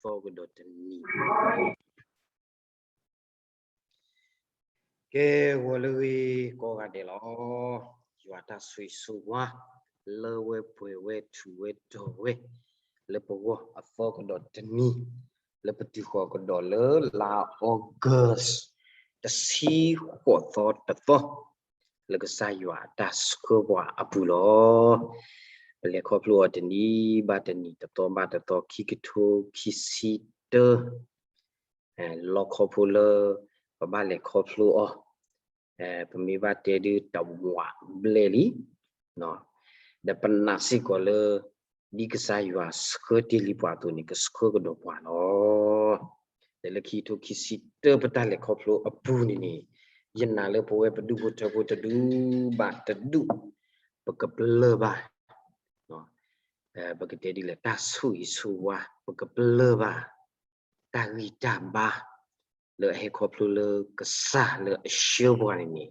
အသီကဒီးတနံၤ ကဲ ဂီၤလၢအဂ့ၤကိးဂၤဒဲးလီၤ. ယွၤတၢ်ဆိၣ်ဂ့ၤဆိၣ်ဝါ လၢဝဲပှဲၤဝဲထူၣ်ဝဲတီၤဝဲ လၢပဂီၢ်အသီကဒီးတနံၤ လၢပတုၤဃီၤကဒီးလၢလါ August တဆံဃိးသီတသီ လၢကစၢ်ယွၤအတၢ်ဆှၢပှၤအပူၤလီၤ. ပလဲၤခီဖျိအီၤတနံၤဘၣ်တနံၤ တသီဘၣ်တသီ ခံကထိခံဆံတၢ လီခီဖိလၢ ပဘၣ်လဲၤခီဖျိအီၤ ပမ့ၢ်ဘၣ်တဲဒုးတဝးဘျဲၣ်လံ ဒီးပနာ်စ့ၢ်ကီးလၢ ဒ်ကစၢ်ယွၤဆှၢတ့ၢ်လံပှၤအသိးန့ၣ် ကဆှၢကဒီးပှၤလီၤ. ဒီးလၢခံကထိခံဆံတၢပတၢ်လဲၤခီဖျိအပူၤန့ၣ်န့ၣ် ယနာ်လၢပဝဲပဒူၣ်ဖိထၢဖိတဒူၣ်ဘၣ်တဒူၣ် ပကပလၢၢ်ဘၣ် ပကတဲဒ်လဲၣ် တၢ်ဆိၣ်ဂ့ၤဆိၣ်ဝါ ပကပလၢၢ်ဘၣ် တၢ်ဂံၢ်တၢ်ဘါ လၢအဟဲခီဖျိလၢကစၢ်လၢအဆှၢပှၤန့ၣ်န့ၣ်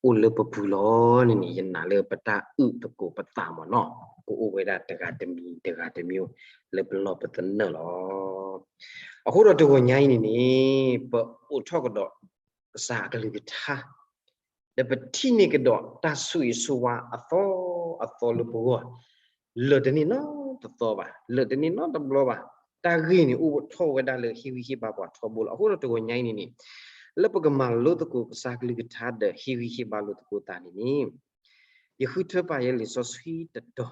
အိၣ်လၢပပူၤလီၤန့ၣ်န့ၣ် ယနာ်လၢပတၢ်အုၣ်သကိးပသးမ့ၢ်နီၤ ကအိၣ်ဝဲဒၣ်တဂၤတမံၤတဂၤတမံၤ လၢပလီၢ်ပသနၢၣ်လီၤ. အဃိဒီးတဂီၤညါအံၤန့ၣ်န့ၣ် ပအိးထီၣ်ကဒီး ကစၢ်အကလုၢ်ကထါ ဒီးပထံၣ်န့ၢ်ကဒီးတၢ်ဆိၣ်ဂ့ၤဆိၣ်ဝါအသီအသီလၢပဂီၢ် လၢာ်တန့ၢ်နီတသီဘၣ်, လၢာ်တန့ၢ်နီတဘျီဘၣ်. တၢ်ဂ့ၢ်န့ၣ်အိၣ်ထီၣ်ဝဲဒၣ်လၢဟ့ၣ်ဂံၢ်ဟ့ၣ်ဘါပှၤထီဘိလီၤ. အဃိဒီးတဂီၤညါအံၤန့ၣ်န့ၣ် လၢပကမၤလိသကိးကစၢ်ကလုၢ်ကထါဒီးဟ့ၣ်ဂံၢ်ဟ့ၣ်ဘါလိာ်သကိးသးန့ၣ်န့ၣ် ယဃုထၢပာ်ယဲလံာ်စီဆှံတတီၤ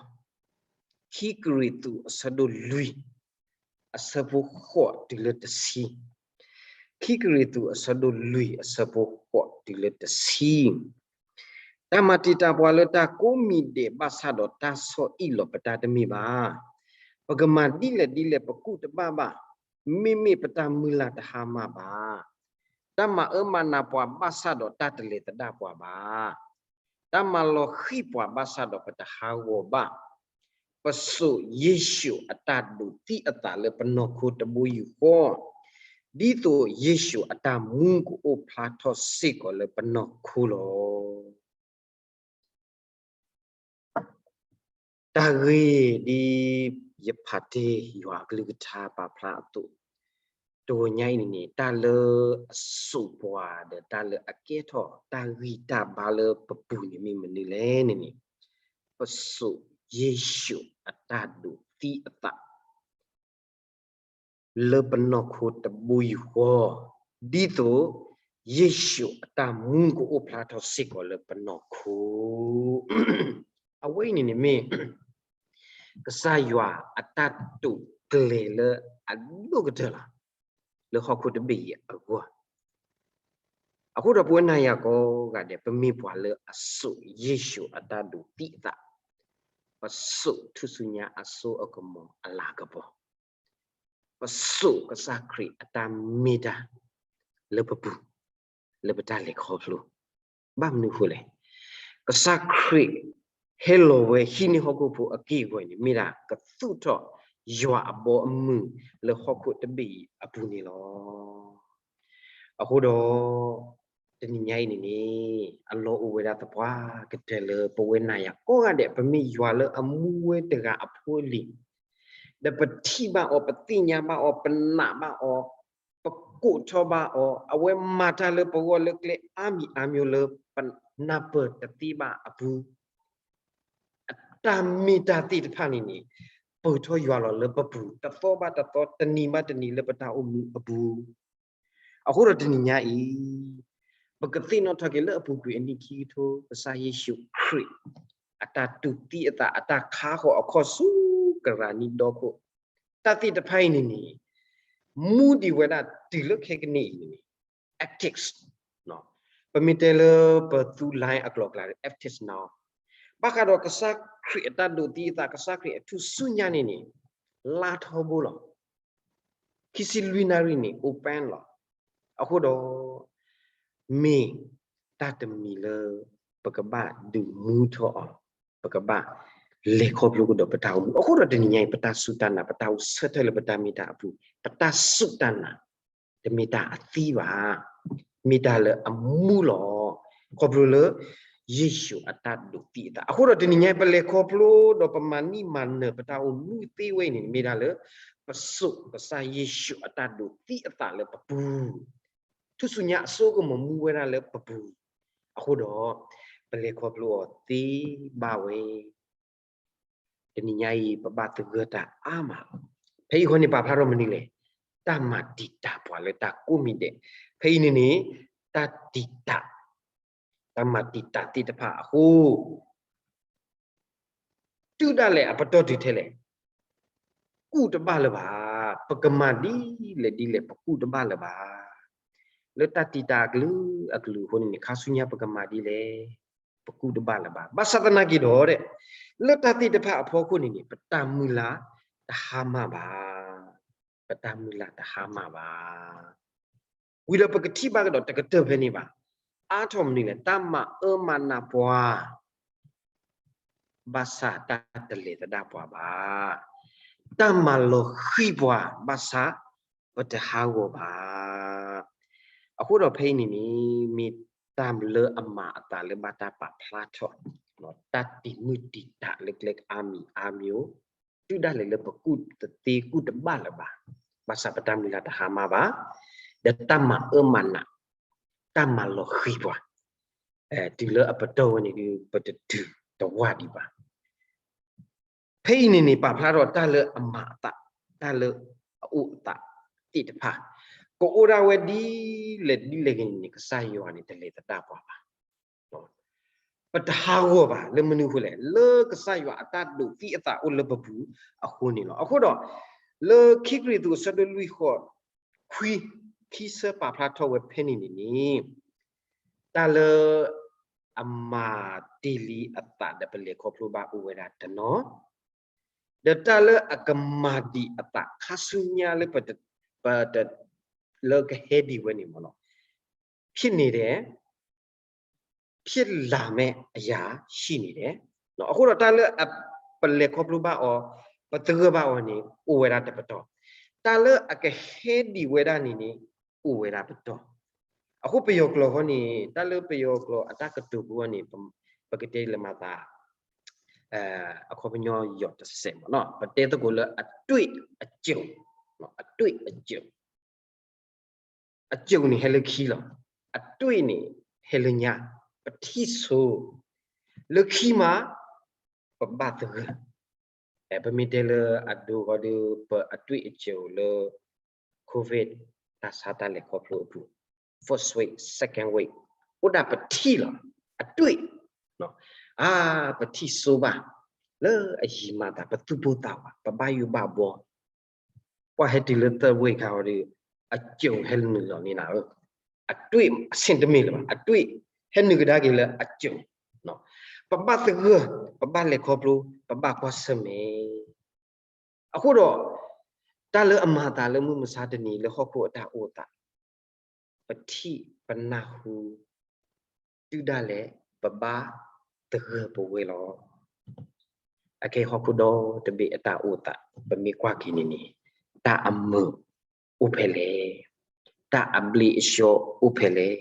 ခံကရံၣ်သူးအဆၢဒိၣ်လွံၢ် အဆၢဖိဃိးတုၤလၢတဆံ, ခံကရံၣ်သူးအဆၢဒိၣ်လွံၢ် အဆၢဖိဃိးတုၤလၢတဆံ, တၢ်မၤတံာ်တာ်ပှၤလၢတၢ်ကိးမံၤဒဲးဘၣ်ဆၣ်ဒီးတၢ်ဆီၣ်အံၣ်လီၤပတၢ်တမ့ၢ်ဘၣ်. ပကမၤဒ်လဲၣ်ဒ်လဲၣ်ပကူၣ်တဘၣ်ဘၣ်, မ့မ့ၢ်ပတၢ်မုၢ်လၢ်တဟါမၢ်ဘၣ်. တၢ်မၤအၢမၤနးပှၤဘၣ်ဆၣ်ဒီးတၢ်တလဲၤသဒၣ်ပှၤဘၣ်. တၢ်မၤလီၤဃံၤပှၤဘၣ်ဆၣ်ဒီးပတဟးဂီၤဘၣ်. ပစိာ်ယ့ၣ်ၡူးအတၢ်ဒိးသံအသးလၢပနီၢ်ခိတဘိယူၢ်ဃီ, ဒ်သိးယ့ၣ်ၡူးအတၢ်မူကအိၣ်ဖျါထီၣ်စ့ၢ်ကီးလၢပနီၢ်ခိလီၤ. တၢ်ဂ့ၢ်ဒ်ယဖးတ့ၢ်ယွၤအကလုၢ်ကထါပာ်ဖျါအသိး, တဂီၤညါအံၤန့ၣ်န့ၣ် တၢ်လၢအစိာ်ပှၤဒီးတၢ်လၢအကဲထီၣ်တၢ်ဂံၢ်တၢ်ဘါလၢပပူၤန့ၣ်မ့ၢ်မနုၤလဲၣ်န့ၣ်န့ၣ်, ပစိာ်ယ့ၣ်ၡူးအတၢ်ဒိးသံအသး လၢပနီၢ်ခိတဘိယူၢ်ဃီ, ဒ်သိးယ့ၣ်ၡူးအတၢ်မူကအိၣ်ဖျါထီၣ်စ့ၢ်ကီးလၢပနီၢ်ခိ. အဝဲအံၤန့ၣ်န့ၣ်မ့ၢ် ကစၢ်ယွၤအတၢ်တိာ်ကျဲၤလၢအဒိၣ်ကတၢၢ်လီၤ လၢဟီၣ်ခိၣ်တဘ့ၣ်အံၤအဂီၢ်. အဃိဒီးပဝဲနၤယၤကိးဂၤဒဲး ပမ့ၢ်ပှၤလၢအစိာ်ယ့ၣ်ၡူးအတၢ်ဒိးသံအသး, ပစိာ်ထူၣ်စုညါအစိအကမီၤအလၤကပီၤ, ပစိာ်ကစၢ်ခရံာ်အတၢ်မ့ၢ်တၢ် လၢပပူၤ လၢပတၢ်လဲၤခီဖျိ, ဘၣ်မနုၤအဃိလဲၣ်. ကစၢ်ခရံာ်ဟဲလီၤဝဲဟံးန့ၢ်ဟီၣ်ခိၣ်ဖိအက့ၢ်အဂီၤန့ၣ် မ့ၢ်ဒၣ်ကသူၣ်ထီၣ်ယွၤအဘီအမုၢ်လၢဟီၣ်ခိၣ်တဘ့ၣ်အံၤအပူၤန့ၣ်လီၤ. အဃိဒီး တနံၤညါအံၤန့ၣ်န့ၣ် အလီၢ်အိၣ်ဝဲဒၣ်သပှၢ်ကတၢၢ်လၢပဝဲနၤယၤကိးဂၤဒဲး ပမ့ၢ်ယွၤလၢအမူဝဲတဂၤအဖိအလံၤ, ဒီးပထံၣ်ဘၣ်အီၤ, ပသ့ၣ်ညါဘၣ်အီၤ, ပနာ်ဘၣ်အီၤ, ပကိးထီၣ်ဘၣ်အီၤ, အဝဲမၤတၢ်လၢပဂီၢ်လၢကျဲအါမံၤအါမျိၤလၢပနၢ်ပၢၢ်တသ့ဘၣ်အပူၤ အတၢ်မ့ၢ်တၢ်သ့ၣ်တဖၣ်န့ၣ်န့ၣ် ပၢၢ်ထီၣ်ယွၤလီၤလၢပပူၤ တသီဘၣ်တသီ တနံၤဘၣ်တနံၤလၢပတၢ်အိၣ်မူအပူၤ. အဃိဒီးတနံၤညါအံၤ ပကသ့ၣ်နီၣ်ထီၣ်က့ၤလၢအပူၤကွံာ်အနံၣ်ခံကထိ ကစၢ်ယ့ၣ်ၡူးခရံာ် အတၢ်တူၢ်သံအသး အတၢ်ခါဃီၤအခီၣ်ဆူကရၢနံဒီခိၣ် တၢ်သ့ၣ်တဖၣ်အံၤန့ၣ်န့ၣ် မူဒံးဝဲဒၣ်တုၤလၢခဲကနံၣ်အံၤန့ၣ်န့ၣ် ethics ပမ့ၢ်တဲလၢပသူလါအကျိၤအကျဲ ethics နီၤ ဘၣ်ဃးဒီးကစၢ်ခရံာ်အတၢ်ဒိးသံအသး ကစၢ်ခရံာ်အထူၣ်စုညါန့ၣ်န့ၣ် လါထီဘိလီၤ. ခံဆံလွံၢ်နၣ်ရံၣ်န့ၣ် open လီၤ. အဃိဒီး မ့ၢ်တၢ်တမံၤလၢ ပကဘၣ်ဒုးမူထီၣ်အီၤ, ပကဘၣ်လဲၤခီဖျိကဒီးပတၢ်အိၣ်မူ. အဃိဒီးတနံၤညါအံၤ ပတၢ်စူၢ်တၢ်နာ် ပတၢ်အိၣ်ဆၢထၢၣ်လၢပတၢ်မ့ၢ်တၢ်အပူၤ, ပတၢ်စူၢ်တၢ်နာ် တမ့ၢ်တၢ်အသံဘၣ်, မ့ၢ်တၢ်လၢအမူလီၤ. ခီဖျိလၢ ယ့ၣ်ၡူးအတၢ်ဒိးသံအသး. အဃိဒီးတနံၤညါအံၤ ပလဲၤခီဖျိဒီးပမၤနံၣ်မၤနၢၤပတၢ်အိၣ်မူသ့ဝဲအံၤန့ၣ် မ့ၢ်ဒၣ်လၢ ပစိာ်ကစၢ်ယ့ၣ်ၡူးအတၢ်ဒိးသံအသးလၢပပူၤ, ထူၣ်စုညါအစိကမီၤမူဝဲဒၣ်လၢပပူၤ, အဃိဒီး ပလဲၤခီဖျိအီၤသ့ဘၣ်ဝဲ. တနံၤညါအံၤ ပဘၣ်သဂၢၢ်တၢ်အါမးလီၤ. ဖဲအံၤဃီန့ၣ် ပာ်ဖျါထီၣ်မနုၤလဲၣ်, တၢ်မၤတံာ်တာ်ပှၤလၢတၢ်ကိးမံၤဒဲး, ဖဲအံၤန့ၣ်န့ၣ် တၢ်တံာ်တာ်, တၢ်မၤတံာ်တာ်သ့ၣ်တဖၣ်အဃိ တုၤဒၣ်လဲာ်အပတီၢ်တုၤထဲလဲၣ်, ကူၣ်တဘၣ်လၢၤဘၣ်, ပကမၤဒ်လဲၣ်ဒ်လဲၣ် ပကူၣ်တဘၣ်လၢၤဘၣ်. လၢတၢ်တံာ်တာ်အကလုာ်အကလုာ်အဃိန့ၣ်န့ၣ် ခါဆူညါပကမၤဒ်လဲၣ်, ပကူၣ်တဘၣ်လၢၤဘၣ်. ဘၣ်ဆၣ်သနာ်က့ဒီး လၢတၢ်သ့ၣ်တဖၣ်အဖီခိၣ်န့ၣ်န့ၣ် ပတၢ်မုၢ်လၢ်တဟါမၢ်ဘၣ်, ပတၢ်မုၢ်လၢ်တဟါမၢ်ဘၣ်. ဝံၤဒီးပကထံၣ်ဘၣ်ကဒီးတကတၢၢ်ဖဲန့ၣ်ဘၣ်, အါထီၣ်မနုၤလဲၣ်, တၢ်မၤအၢမၤနးပှၤ ဘၣ်ဆၣ်တၢ်တလဲၤသဒၣ်ပှၤဘၣ်, တၢ်မၤလီၤဃံၤပှၤ ဘၣ်ဆၣ်ပတဟးဂီၤဘၣ်. အဃိဒီးဖဲအံၤန့ၣ်န့ၣ် မ့ၢ်တၢ်လၢအမၤအသးလၢဘၣ်တၢ်ပာ်ဖျါထီၣ်, တၢ်တံာ်မုၢ်တံာ်တာ်လၢကျဲအါမံၤအါမံၤ, တုၤဒၣ်လဲာ်လၢပကူၣ်တသ့ကူၣ်တဘၣ်လၢၤဘၣ်, ဘၣ်ဆၣ်ပတၢ်မုၢ်လၢ်တဟါမၢ်ဘၣ်, ဒီးတၢ်မၤအၢမၤနး တၢ်မၤလီၤဃံၤပှၤ, တုၤလၢအပတီၢ်ဝဲန့ၣ်ဒီး ပတတုၤတဝၢ်ဒံးဘၣ်. ဖဲအံၤန့ၣ်န့ၣ် ပာ်ဖျါထီၣ်တၢ်လၢအမၤအသး, တၢ်လၢအအိၣ်အသးသ့ၣ်တဖၣ်, ကအိၣ်ဒၣ်ဝဲဒ်လဲၣ်ဒ်လဲၣ်ဂ့ၤန့ၣ်န့ၣ် ကစၢ်ယွၤန့ၣ် တလဲၤသဒၣ်ပှၤဘၣ်. ပတဟးဂီၤဘၣ် လၢမနုၤအဃိလဲၣ်, လၢကစၢ်ယွၤအတၢ်ဒိးသံအသးအိၣ်လၢပပူၤအဃိန့ၣ်လီၤ. အဃိဒီး လၢခံကရံၣ်သူးအဆၢဒိၣ်လွံၢ်ဃိးခွံ ခံဆၢပာ်ဖျါထီၣ်ဝဲဖဲန့ၣ်န့ၣ်န့ၣ် တၢ်လၢအမၤတ့ၢ်လံအသးဒီးပလဲၤခီဖျိဘၣ်အိၣ်ဝဲဒၣ်တနီၤ, ဒီးတၢ်လၢအကမၤဒံးအသးခါဆူညါလၢပတ, ပတ, လၢကဟဲဒံးဝဲန့ၣ်မ့ၢ်နီၤ, ဖြစ်နေတယ်, ဖြစ်လာမယ့်အရာ ရှိနေတယ်. အဃိဒီးတၢ်လၢပလဲၤခီဖျိဘၣ်အီၤ, ပသဂၢၢ်ဘၣ်အီၤန့ၣ် အိၣ်ဝဲဒၣ်တပတီၢ်, တၢ်လၢအကဟဲဒံးဝဲဒၣ်န့ၣ်န့ၣ် အိၣ်ဝဲဒၣ်ပတီၢ်. အဃိပယီၤကျိာ်ဃီန့ၣ် တၢ်လၢပယီၤကျိာ်အတၢ်ကတိၤပူၤအီၤန့ၣ် ပကတဲလၢမၤသး အခီပညီယီၤတစဲးမ့ၢ်နီၤ, ပတဲသကိးလၢအတွေ့အကြုံ, အတွေ့အကြုံ, အကြုံန့ၣ်ဟဲလၢခံလီၤ, အတွေ့န့ၣ် ဟဲလၢညါ, ပထံၣ်ဆိ, လၢခံမး ပဘၣ်သဂၢၢ်, ပမ့ၢ်တဲလၢအဒိဃီဒီး ပအတွေ့အကြုံလၢ COVID တၢ်ဆါတၢ်လဲၤခီဖျိအပူၤ first wave, second wave အိၣ်ဒၣ်ပထံၣ်လီၤ, အတွေ့, အါ, ပထံၣ်ဆိဘၣ်, လၢအယံၤမၤသး ပသူၣ်ပိၢ်သးဝး ပဘၣ်ယိၣ်ဘၣ်ဘှီ, ပှၤဟဲတုၤလၢ third wave ခါဃီဒီး အကြုံဟဲနုာ်လီၤန့ၢ်နၤဧၢ, အတွေ့အဆင့်တမ့ၢ်လၢၤဘၣ်, အတွေ့ဟဲနုာ်ကဒါက့ၤလၢအကြုံ, ပဘၣ်သဂၢၢ်, ပဘၣ်လဲၤခီဖျိ, ပဘၣ်ကွၢ်ဆၢၣ်မဲာ် အဃိဒီး တၢ်လၢအမၤသးလၢမုၢ်မဆါတနံၤလၢဟီၣ်ခိၣ်အတၢ်အိၣ်သး, ပထံၣ်ပနၢ်ဟူ, တုၤဒၣ်လဲာ်ပဘၣ်သဂၢၢ်ပဝဲလီၤ. အခဲဟီၣ်ခိၣ်ဒီတဘ့ၣ်အတၢ်အိၣ်သး ပမ့ၢ်ကွၢ်က့ၤန့ၣ်န့ၣ် တၢ်အမုာ်အိၣ်ဖဲလဲၣ်, တၢ်အဘျ့အဆှီအိၣ်ဖဲလဲၣ်,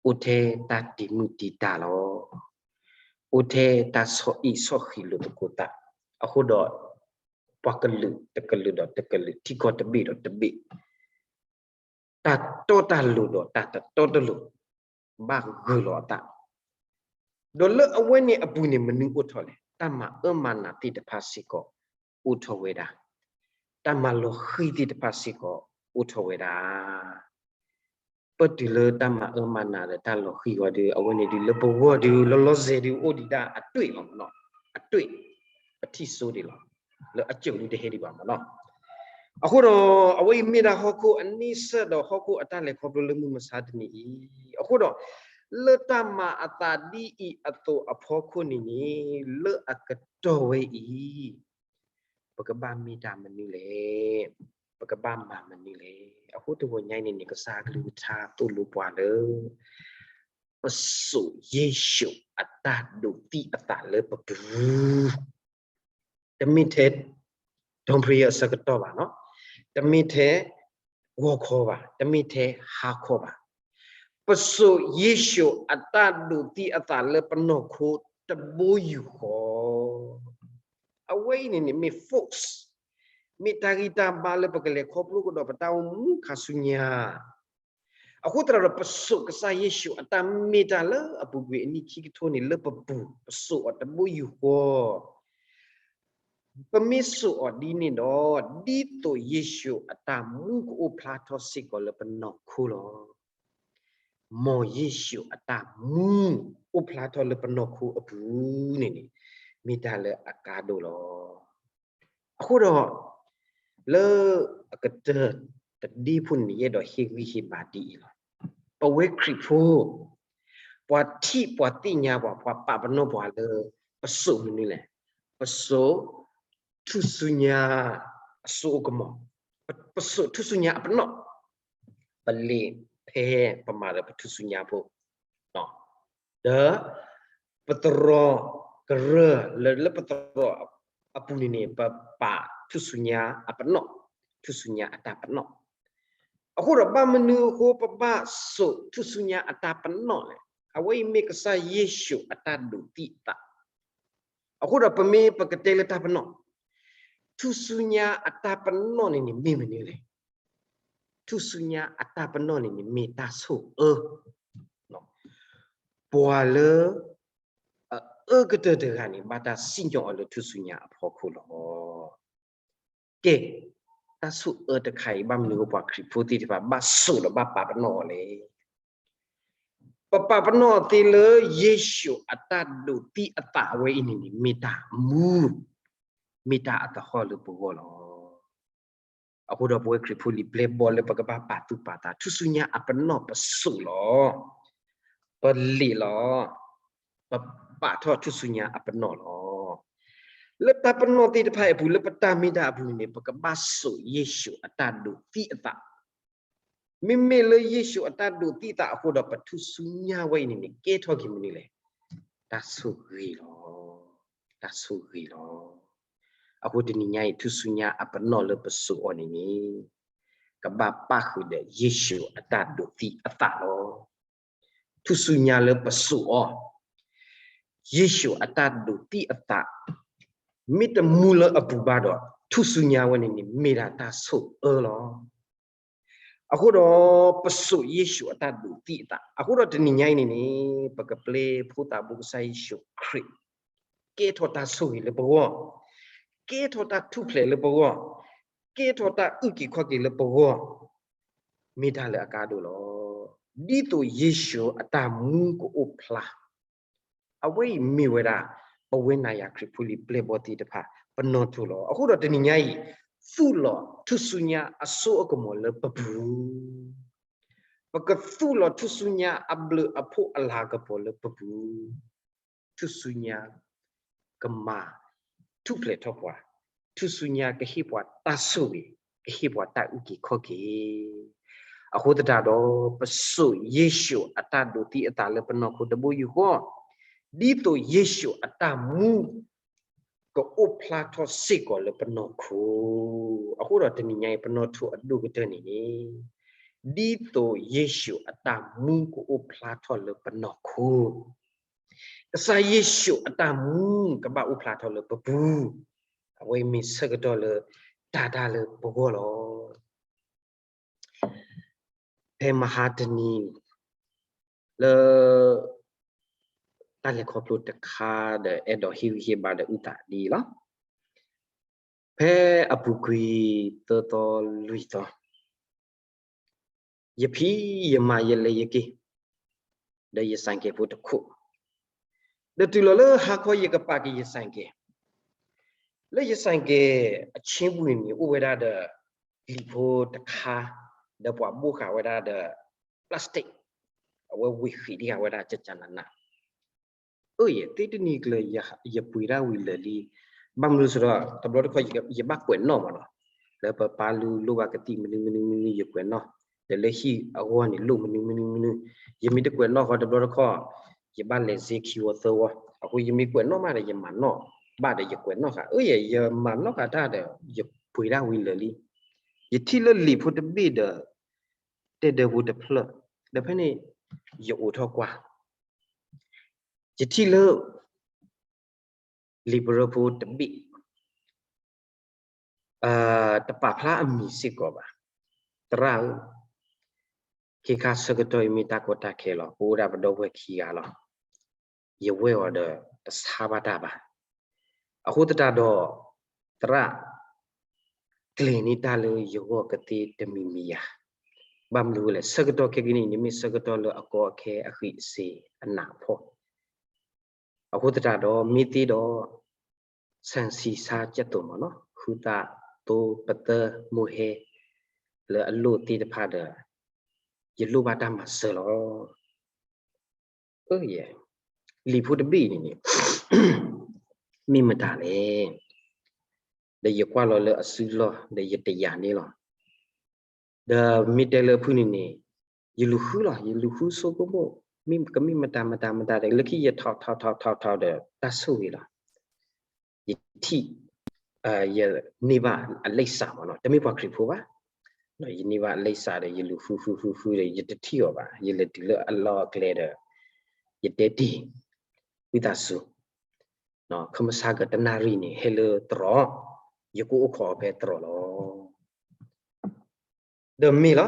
အိၣ်ထဲတၢ်တံာ်မုၢ်တံာ်တာ်လီၤ. အိၣ်ထဲတၢ်ဆီၣ်အံၣ်ဆီၣ်ဃံးလိာ်သကိးသး, အဃိဒီး ပှၤကလုာ်တကလုာ်ဒီးတကလုာ် ထံကီၢ်တဘ့ၣ်ဒီးတဘ့ၣ်, တၢ်တီတၢ်လိၤဒီးတၢ်တတီတလိၤ ဘၣ်ဂုာ်လီၤအသး, ဒီးလၢအဝဲန့ၣ်အပူၤန့ၣ် မနုၤအိၣ်ထီၣ်လဲၣ်, တၢ်မၤအၢမၤနးသ့ၣ်တဖၣ်စ့ၢ်ကီး အိၣ်ထီၣ်ဝဲဒၣ်, တၢ်မၤလီၤဃံၤသ့ၣ်တဖၣ်စ့ၢ်ကီး အိၣ်ထီၣ်ဝဲဒၣ် ပတုၤလၢတၢ်မၤအၢမၤနးဒီးတၢ်လီၤဃံၤဝဲဒီး အဝဲန့ၣ်ဒုး လၢပဂီၢ်ဒုး လီၤလီၤဆဲးဒုး အိၣ်ဒံးဒၣ်အတွေ့လီၤမ့ၢ်နီၤ, အတွေ့, ပထံၣ်ဆိဒံးလီၤ, လၢအကြုံဒုးတဟဲဒံးဘၣ်မ့ၢ်နီၤ. အဃိဒီး အဝဲအံၤမ့ၢ်ဒၣ်ဟီၣ်ခိၣ်အန့ဆၢၣ်ဒီးဟီၣ်ခိၣ်အတၢ်လဲၤခီဖျိလၢမုၢ်မဆါတနံၤအံၤ, အဃိဒီး လၢတၢ်မၤအသးဒ်အံၤအသိးအဖီခိၣ်န့ၣ်န့ၣ် လၢအကတီၢ်ဝဲအံၤ ပကဘၣ်မ့ၢ်တၢ်မနုၤလဲၣ်, ပကဘၣ်မၤမနုၤလဲၣ်. အဃိတဂီၤညါအံၤန့ၣ်န့ၣ် ကစၢ်အကလုၢ်ကထါသိၣ်လိပှၤလၢ ပစိာ်ယ့ၣ်ၡူးအတၢ်ဒိးသံအသးလၢပပူၤ, တမ့ၢ်ထဲ ဒိၣ်ဖျံအဆၢကတီၢ်ဘၣ်နီၤ, တမ့ၢ်ထဲ ဂီၤခီဘၣ်, တမ့ၢ်ထဲဟါခီဘၣ်, ပစိာ်ယ့ၣ်ၡူးအတၢ်ဒိးသံအသးလၢပနီၢ်ခိတဘိယူၢ်ဃီ အဝဲအံၤန့ၣ်န့ၣ်မ့ၢ် force, မ့ၢ်တၢ်ဂံၢ်တၢ်ဘါလၢပကလဲၤခီဖျိကဒီးပတၢ်အိၣ်မူခါဆူညါ. အဃိသတးဒီး ပစိာ်ကစၢ်ယ့ၣ်ၡူးအတၢ်မ့ၢ်တၢ်လၢအပူၤကွံာ်အနံၣ်ခံကထိန့ၣ် လၢပပူၤ, ပစိာ်အီၤတဘိယူၢ်ဃီ. ပမ့ၢ်စိာ်အီၤဒ်န့ၣ်ဒီး, ဒ်သိးယ့ၣ်ၡူးအတၢ်မူကအိၣ်ဖျါထီၣ်စ့ၢ်ကီးလၢပနီၢ်ခိလီၤ. မ်ယ့ၣ်ၡူးအတၢ်မူအိၣ်ဖျါထီၣ်လၢပနီၢ်ခိအပူၤန့ၣ်န့ၣ် မ့ၢ်တၢ်လၢအကါဒိၣ်လီၤ. အဃိဒီး လၢအကတၢၢ်တဒ့ဖိန့ၣ်န့ၣ် ယအဲၣ်ဒိးဟ့ၣ်ဂံၢ်ဟ့ၣ်ဘါဒ်အံၤလီၤ. ပဝဲခရံာ်ဖိ ပှၤထံၣ်ပှၤသ့ၣ်ညါပှၤ ပှၤပာ်ပနီၣ်ပှၤလၢ ပစိာ်မနုၤလဲၣ်. ပစိာ်ထူၣ်စုညါအစိအကမီၤ, ပစိာ်ထူၣ်စုညါအပနီၣ်, ပလ့ာ်ဖဲပမၤဒီးပထူၣ်စုညါဖိ ဒီး ပသရိာ်ကရၢၢ်လၢ လၢပသရိာ်အပူၤန့ၣ်န့ၣ် ပပာ်ထူၣ်စုညါအပနီၣ်, ထူၣ်စုညါအတၢ်ပနီၣ်. အဃိဒီးဘၣ်မနုၤအဃိ ပဘၣ်စိာ်ထူၣ်စုညါအတၢ်ပနီၣ်လဲၣ်. အဝဲအံၤမ့ၢ်ကစၢ်ယ့ၣ်ၡူးအတၢ်ဒိးသံအသး. အဃိဒီးပမ့ၢ်ပကတဲလၢတၢ်ပနီၣ်, ထူၣ်စုညါအတၢ်ပနီၣ်န့ၣ်န့ၣ်မ့ၢ်မနုၤလဲၣ်. ထူၣ်စုညါအတၢ်ပနီၣ်န့ၣ်န့ၣ်မ့ၢ်တၢ်ဆိၣ်အၢ, ပှၤလၢအအၢကတၢၢ်တဂၤန့ၣ် ဘၣ်တၢ်စံၣ်ညီၣ်အီၤလၢထူၣ်စုညါအဖီခိၣ်လီၤ. ကဲ, တၢ်ဆိၣ်အၢတခါအံၤ ဘၣ်မနုၤအဃိပှၤခရံာ်ဖိသ့ၣ်တဖၣ် ဘၣ်စိာ်ဒီးဘၣ်ပာ်ပနီၣ်အီၤလဲၣ်. ပပာ်ပနီၣ်အီၤသ့လၢ ယ့ၣ်ၡူးအတၢ်ဒိးသံအသးဝဲအံၤန့ၣ်န့ၣ် မ့ၢ်တၢ်အမူ, မ့ၢ်တၢ်အသဟီၣ်လၢပဂီၢ်လီၤ. အဃိဒီးပဝဲခရံာ်ဖိလံာ်ပျဲၢ်ဘီၣ်လၢပကဘၣ်ပာ်သူၣ်ပာ်သး ထူၣ်စုညါအပနီၣ်ပစိာ်လီၤ, ပလ့ာ်လီၤ, ပပာ်ထီၣ်ထူၣ်စုညါအပနီၣ်လီၤ. လၢတၢ်ပနီၣ်သ့ၣ်တဖၣ်အံၤအပူၤ လၢပတၢ်မ့ၢ်တၢ်အပူၤန့ၣ်န့ၣ် ပကဘၣ်စိာ်ယ့ၣ်ၡူးအတၢ်ဒိးသံအသး. မ့မ့ၢ်လၢယ့ၣ်ၡူးအတၢ်ဒိးသံအသးအဃိဒီး ပထူၣ်စုညါဝဲအံၤန့ၣ်န့ၣ် ကဲထီၣ်က့ၤမနုၤလဲၣ်. တၢ်ဆိၣ်ဂ့ၤလီၤ, တၢ်ဆိၣ်ဂ့ၤလီၤ. အဃိတနံၤညါအံၤ ထူၣ်စုညါအပနီၣ်လၢပစိာ်အီၤန့ၣ်န့ၣ် ကဘၣ်ပၣ်ဃုာ်ဒီးယ့ၣ်ၡူးအတၢ်ဒိးသံအသးလီၤ. ထူၣ်စုညါလၢပစိာ်အီၤ, ယ့ၣ်ၡူးအတၢ်ဒိးသံအသး မ့ၢ်တမူလၢအပူၤဘၣ်ဒီး ထူၣ်စုညါဝဲန့ၣ်န့ၣ် မ့ၢ်ဒၣ်တၢ်ဆိၣ်အၢလီၤ. အဃိဒီး ပစိာ်ယ့ၣ်ၡူးအတၢ်ဒိးသံအသး အဃိဒီးတနံၤညါအံၤန့ၣ်န့ၣ် ပကပျဲဖိသၣ်ဘိကစၢ်ယ့ၣ်ၡူးခရံာ် ကဲထီၣ်တၢ်ဆိၣ်ဂ့ၤလၢပဂီၢ်, ကဲထီၣ်တၢ်ထူၣ်ဖျဲးလၢပဂီၢ်, ကဲထီၣ်တၢ်အုၣ်က့ၤခီၣ်က့ၤလၢပဂီၢ် မ့ၢ်တၢ်လၢအကါဒိၣ်လီၤ. ဒ်သိးယ့ၣ်ၡူးအတၢ်မူကအိၣ်ဖျါ, အဝဲအံၤမ့ၢ်ဝဲဒၣ် ပဝဲနၤယၤခရံာ်ဖိလံာ်ပျဲၢ်ဘီၣ်သ့ၣ်တဖၣ် ပနီၣ်ထိၣ်လီၤ. အဃိဒီးတနံၤညါအံၤ သူၣ်လီၤထူၣ်စုညါအစိအကမီၤလၢပပူၤ, ပကသူၣ်လီၤထူၣ်စုညါအဘျုးအဖှိၣ်အလၤကပီၤလၢပပူၤ, ထူၣ်စုညါ ကမၤထူၣ်ဖျဲးထီၣ်ပှၤ, ထူၣ်စုညါကဟ့ၣ်ပှၤတၢ်ဆိၣ်ဂ့ၤ, ကဟ့ၣ်ပှၤတၢ်အုၣ်က့ၤခီၣ်က့ၤ. အဃိသတးဒီး ပစိာ်ယ့ၣ်ၡူးအတၢ်ဒိးသံအသးလၢပနီၢ်ခိတဘိယူၢ်ဃီ, ဒ်သိးယ့ၣ်ၡူးအတၢ်မူ ကအိၣ်ဖျါထီၣ်စ့ၢ်ကီးလၢပနီၢ်ခိ. အဃိဒီးတနံၤညါအံၤ ပနီၣ်ထိၣ်အဒိၣ်ကတၢၢ်န့ၣ်န့ၣ် ဒ်သိးယ့ၣ်ၡူးအတၢ်မူကအိၣ်ဖျါထီၣ်လၢပနီၢ်ခိ, ကစၢ်ယ့ၣ်ၡူးအတၢ်မူကဘၣ်အိၣ်ဖျါထီၣ်လၢပပူၤ, အဝဲမ့ၢ်ဆၢကတီၢ်လၢတၢ်တၢ်လၢပဂီၢ်လီၤ. ဖဲမဟါတနံၤ လၢ တၢ်လဲၤခီဖျိတခါဒီး အဲၣ်ဒိးဟ့ၣ်ဂံၢ်ဟ့ၣ်ဘါဒီးအုၣ်သးဒ်အံၤလီၤ. ဖဲအပူၤကွံာ်သၢသီလွံၢ်သီ ယဖံးယမၤယလဲၤယက့ၤ ဒီးယစဲးကဲးဖိတခိၣ်, ဒီးတုၤလီၤလၢဟါခီယကပာ်က့ၤယစဲးကဲး, လၢယစဲးကဲးအဆ့ပူၤန့ၣ် အိၣ်ဝဲဒၣ်ဒီး လံာ်ဖိတခါ, ဒီးပှၤဘိၣ်ဃာ်ဝဲဒၣ်ဒီး plastic, အဝဲဝ့ၢ်ဃံးတဂၤဝဲဒၣ်ကကနန, အၢ ယသ့တနံၤကျၢၤ ယပှ့ၤဒၣ်ဝံၤလၢာ်လံ, ဘၣ်မနုၤစ့ၢ်ဒီး တဘျီတခီၣ် ယဘၣ်ကွဲးနီၣ်မးနီၤ, လၢပပၢ်လုၢ်လိၣ်ဘၣ်ကသံၣ်မနုၤမနုၤမနုၤ ယကွဲးနီၣ်, ဒီးလၢဟံၣ်အဂီၢ်န့ၣ်လိၣ်မနုၤမနုၤမနုၤ, ယမ့ၢ်တကွဲးနီၣ်ဃီတဘျီတခီၣ်, ယဘၣ်လဲၤစ့ခံဝီသၢဝီ, အဃိယမ့ၢ်ကွဲးနီၣ်မးဒီးယမၤနီၣ်, ဘၣ်ဒီးယကွဲးနီၣ်ဃာ်, အၢ ယမၤနီၣ်ဃာ်တၢ်ဒီး ယပှ့ၤဒၣ်ဝံၤလၢာ်လံ, ယထံၣ်လၢလံာ်ဖိတဘ့ၣ်ဒီး တဲဒၢးဖိတဖျၢၣ်, ဒီးဖဲန့ၣ် ယအိးထီၣ်ကွၢ်, ယထံၣ်လၢ လံာ်ပရၢဖိတဘ့ၣ်, တပာ်ဖျါအမံၤစ့ၢ်ကီးဘၣ်. သရၣ်ဧၢ, ခ့ခါဆၢကတီၢ်အံၤမ့ၢ်တၢ်ကီတၢ်ခဲလီၤ. ပအိၣ်ဒၣ်ပဒီပုၢ်ဝဲၢ်ခံဂၤလီၤ. ယဝဲအီၤဒီးတဆါဘၣ်တၢ်ဘၣ်. အဃိသတးဒီး သရၣ် ကျဲၤန့ၢ်တၢ်လၢယဂီၢ်ကသ့တမံၤမံၤယၤ. ဘၣ်မနုၤအဃိလဲၣ်, ဆၢကတီၢ်ခဲကနံၣ်အံၤန့ၣ် မ့ၢ်ဆၢကတီၢ်လၢအကီအခဲအဃံအစ့အနးအဖှီၣ်. အဃိသတးဒီး မ့ၢ်သ့ဒီး ဆၣ်ဆံဆါကၠဲၣ်သိးမ့ၢ်နီၤ, ဃုသးသိပသၢမိၢ်ဟဲ လၢအလိၣ်သ့ၣ်တဖၣ်ဒီး ယလိၣ်ဘၣ်တၢ်မၤစၢၤလီၤ. လံာ်ဖိတဘ့ၣ်အံၤန့ၣ်န့ၣ် မ့ၢ်မတၤလဲၣ်. ဒီးယကွၢ်လီၤလၢအစုလီၢ် ဒီးယတယာ်န့ၣ်လီၤ. ဒီးမ့ၢ်တဲလၢအဖုၣ်န့ၣ်န့ၣ် ယလူၤဃုလီၤ, ယလူၤဃုဆိကမိၣ် မ့ၢ်ကမ့ၢ်မတၤမတၤမတၤဒီး လၢခံယထီထီထီထီထီဒီး တၢ်ဆိၣ်ဂ့ၤလီၤ. ယထံၣ် ယန့ၢ်ဘၣ်အလံာ်စးမ့ၢ်နီၤ, တမ့ၢ်ပှၤခရံာ်ဖိဘၣ်. ယန့ၢ်ဘၣ်အလံာ်စးဒီး ယလူၤဃုဃုဃုဃုဒီး ယတထံၣ်အီၤဘၣ်. ယလဲၤတုၤလၢအလီၢ်အကျဲဒီး ယတဲတ့ၢ် ဝံသးစူၤ ခမဆါကတနၣ်ရံၣ်န့ၣ် ဟဲလၢသရိာ်, ယကအိၣ်ခိးအီၤဖဲသရိာ်လီၤ. ဒီးမ့ၢ်လီၤ,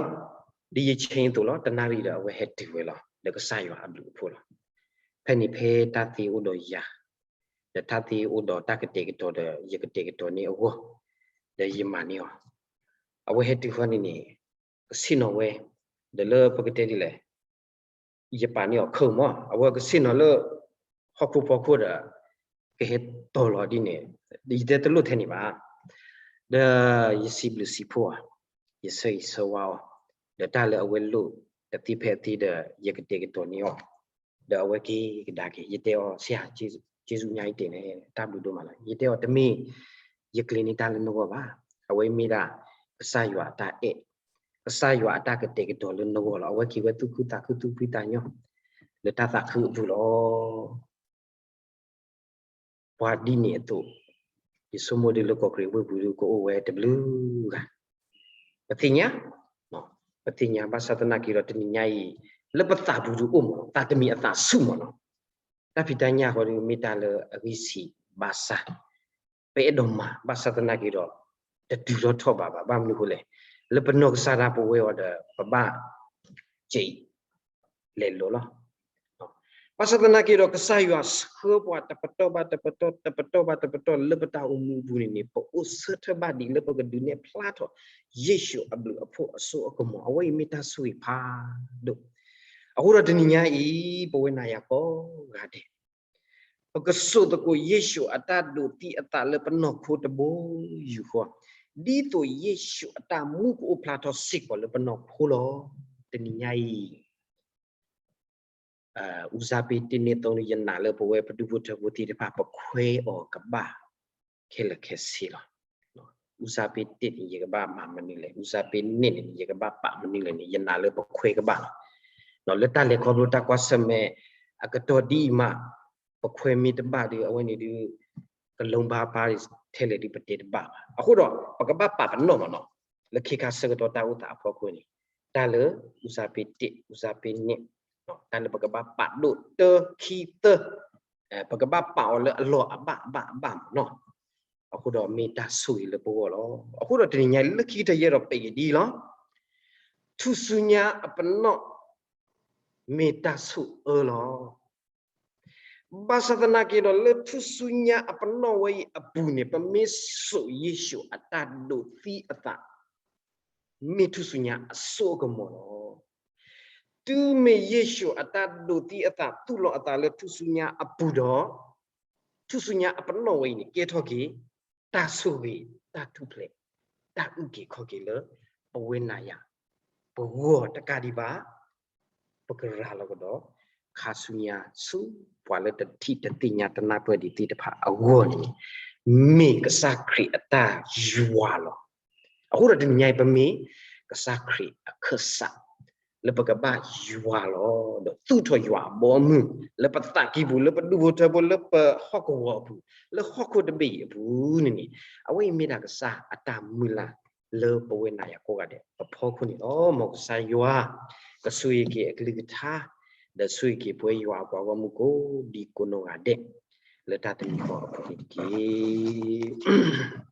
ဒ်ယဆဲးသိးလီၤ, တနၣ်ရံၣ်ဒီးအဝဲဟဲတုၤဝဲလီၤ, ဒီးကစၢ်ယွၤအဘျုးအဖှိၣ်လီၤ. ဖဲန့ၣ်ဖဲတၢ်သ့အိၣ်ဒီးယၤ, ဒီးတၢ်သ့အိၣ်ဒီးတၢ်ကတဲာ်ကတီၤဒီး ယကတဲာ်ကတီၤန့ၢ်အဂီၢ်, ဒီးယမၤန့ၢ်အီၤ. အဝဲဟဲတုၤဃီန့ၣ်န့ၣ် ကဆ့ၣ်နီၤဝဲ, ဒီးလၢပကတဲဒ်လဲၣ် ယပာ်န့ၢ်အီၤခၢၣ်မး, အဝဲကဆ့ၣ်နီၤလၢ ဟီၣ်ခိၣ်ဖီခိၣ်ဒီး ကဟဲတီၤလီၤဒ်န့ၣ်, ယတဲတလိၣ်ထဲန့ၣ်ဘၣ်. ဒီးယစံးဘျုးစံးဖှိၣ်အီၤ, ယဆၢဂ့ၤဆၢဝါအီၤ, ဒီးတၢ်လၢအဝဲလိၣ်တသ့ဖဲအသ့ဒီး ယကတဲာ်ကတီၤန့ၢ်အီၤ, ဒီးအဝဲက့ၤကဒါက့ၤ, ယတဲအီၤ ဆရာ, ကျေးဇူး, ကျေးဇူးအများကြီးတင်တယ်, တၢ်ဘျုးဒိၣ်မးလီၤ. ယတဲအီၤ တမ့ၢ် ယကျဲၤန့ၢ်တၢ်လၢနဂီၢ်ဘၣ်, အဝဲမ့ၢ်ဒၣ် ကစၢ်ယွၤအတၢ်အဲၣ်, ကစၢ်ယွၤအတၢ်ကတဲာ်ကတီၤလၢနဂီၢ်လီၤ. အဝဲက့ၤဝဲသူၣ်ခုသးခုသူၣ်ဖှံသးညီ လၢတၢ်သးခုအပူၤလီၤ. ပှၤဒ်န့ၣ်အသိး, ယဆိကမိၣ်ဒ်လၢကီၢ်ကရံၣ်ဝ့ၢ်ပူၤဒ်ကအိၣ်ဝဲတဘျုးဂၤ, ပသ့ၣ်ညါ, ပသ့ၣ်ညါဘၣ်ဆၣ်သနာ်က့ဒီးတနံၤညါအံၤ, လၢပသးပူၤဒ်အိၣ်မ့ၢ်နီၤ, သးတမံၤအသးဆူၣ်မ့ၢ်နီၤ, တၢ်ဖံးတၢ်ညၣ်ဃီဒ်မ့ၢ်တၢ်လၢအဂံၢ်ဆံးဘၣ်ဆၣ် ပအဲၣ်ဒိးမၤဘၣ်ဆၣ်သနာ်က့ဒီး တတုၤထီၣ်ထီၣ်ဘးဘၣ်. ဘၣ်မနုၤအဃိလဲၣ်, လၢပနီၢ်ကစၢ်ဒၣ်ပဝဲအီၤဒီး ပဘၣ် က့ၤ လဲၤလိၤလီၤ. ဘၣ်ဆၣ်သနာ်က့ဒီး ကစၢ်ယွၤဆှၢပှၤတပတီၢ်ဘၣ်တပတီၢ်, တပတီၢ်ဘၣ်တပတီၢ်လၢပတၢ်အိၣ်မူအပူၤန့ၣ်န့ၣ် ပအိၣ်ဆၢထၢၣ်ဘၣ်ဒ်လၢပကဒုးနဲၣ်ဖျါထီၣ် ယ့ၣ်ၡူးအဘျုးအဖှိၣ်အစိအကမီၤ, အဝဲအံၤမ့ၢ်တၢ်ဆိၣ်ဂ့ၤဖးဒိၣ်. အဃိဒီးတနံၤညါအံၤ ပဝဲနၤယၤကိးဂၤဒဲး ပကစိာ်သကိးယ့ၣ်ၡူးအတၢ်ဒိးသံအသးလၢပနီၢ်ခိတဘိယူၢ်ဃီ, ဒ်သိးယ့ၣ်ၡူးအတၢ်မူကအိၣ်ဖျါထီၣ်စ့ၢ်ကီးလၢပနီၢ်ခိလီၤ. တနံၤညါအံၤ ဦးဇာပေတစ်န့ၣ် ယနာ်လၢပဝဲပဒူဖိထၢဖိသ့ၣ်တဖၣ် ပခွဲးအီၤကဘၣ်ခဲလၢာ်ခဲဆ့လီၤ. ဦးဇာပေတစ်န့ၣ် ယကဘၣ်မၤမနုၤလဲၣ်, ဦးဇာပေနှစ်န့ၣ် ယကဘၣ်ပာ်မနုၤလဲၣ်န့ၣ် ယနာ်လၢပခွဲးကဘၣ်လီၤ. လၢတၢ်လဲၤခီဖျိတၢ်ကွၢ်ဆၢၣ်မဲာ်အကတီၢ်ဒ်အံၤမး ပခွဲးမ့ၢ်တဘၣ်ဒီး အဝဲန့ၣ်ဒုး ကလီၤဘၣ်ပၢ်ထဲလဲၣ်ဒုး ပတဲတဘၣ်ဘၣ်. အဃိဒီး ပကဘၣ်ပာ်ပနီၣ်မ့ၢ်နီၤ, လၢခ့ခါဆၢကတီၢ်တၢ်အိၣ်သးအဖီခိၣ်န့ၣ် တၢ်လၢ ဦးဇာပေတစ်, ဦးဇာပေနှစ်, တၢ်လၢပကဘၣ်ပာ်ဒိၣ်တၢ ခံ သၢ, ပကဘၣ်ပာ်အီၤလၢအလီၢ်အဘၣ်အဘၣ်အဘၣ်မ့ၢ်နီၤ. အဃိဒီးမ့ၢ်တၢ်ဆိၣ်ဂ့ၤလၢပဂီၢ်လီၤ. အဃိဒီးတနံၤညါအံၤ လၢခံကတၢၢ်ယအဲၣ်ဒိးပဲာ်က့ၤဒ်အံၤလီၤ. ထူၣ်စုညါအပနီၣ် မ့ၢ်တၢ်ဆိၣ်အၢလီၤ. ဘၣ်ဆၣ်သနာ်က့ဒီး လၢထူၣ်စုညါအပနီၣ်ဝဲအံၤအပူၤန့ၣ် ပမ့ၢ်စိာ်ယ့ၣ်ၡူးအတၢ်ဒိးသံအသး မ့ၢ်ထူၣ်စုညါအစိအကမီၤလီၤ. တုၤမ့ၢ်ယ့ၣ်ၡူးအတၢ်ဒိးသံအသး သူၣ်လီၤအသးလၢထူၣ်စုညါအပူၤဒီး ထူၣ်စုညါအပနီၣ်ဝဲအံၤန့ၣ် ကဲထီၣ်က့ၤ တၢ်ဆိၣ်ဂ့ၤ တၢ်ထူၣ်ဖျဲး တၢ်အုၣ်က့ၤခီၣ်က့ၤလၢ ပဝဲနၤယၤ ပဂီၢ်တကးဒံးဘၣ် ပကရၤလီၤကဒီး ခါဆူညါဆူ ပှၤလၢတထံၣ်တသ့ၣ်ညါတနၢ်ပၢၢ်ဒံးသ့ၣ်တဖၣ်အဂီၢ်န့ၣ် မ့ၢ်ကစၢ်ခရံာ်အတၢ်ယွၤလီၤ. အဃိဒီးတနံၤညါအံၤ ပမ့ၢ်ကစၢ်ခရံာ်အခၢၣ်စး လၢပကဘၣ်ယွၤလီၤ ဒီးသူၣ်ထီၣ်ယွၤအဘီအမုၢ် လၢပသးကံၢ်ပူၤ လၢပဒူဖိထၢဖိ လၢပဟီၣ်ကဝီၤအပူၤ လၢဟီၣ်ခိၣ်တဘ့ၣ်အံၤအပူၤန့ၣ်န့ၣ် အဝဲအံၤမ့ၢ်ဒၣ်ကစၢ်အတၢ်မုၢ်လၢ် လၢပဝဲနၤယၤကိးဂၤဒဲး ပဖီခိၣ်န့ၣ်လီၤ. မ်ကစၢ်ယွၤ ကဆိၣ်ဂ့ၤက့ၤအကလုၢ်ကထါ ဒီးဆိၣ်ဂ့ၤက့ၤပဝဲယွၤအပှၤဂီၢ်မုၢ်ကိးဒံကိးနီၢ်ဂၤဒဲး လၢတၢ်တမံၤဃီအပူၤန့ၣ်တက့ၢ်.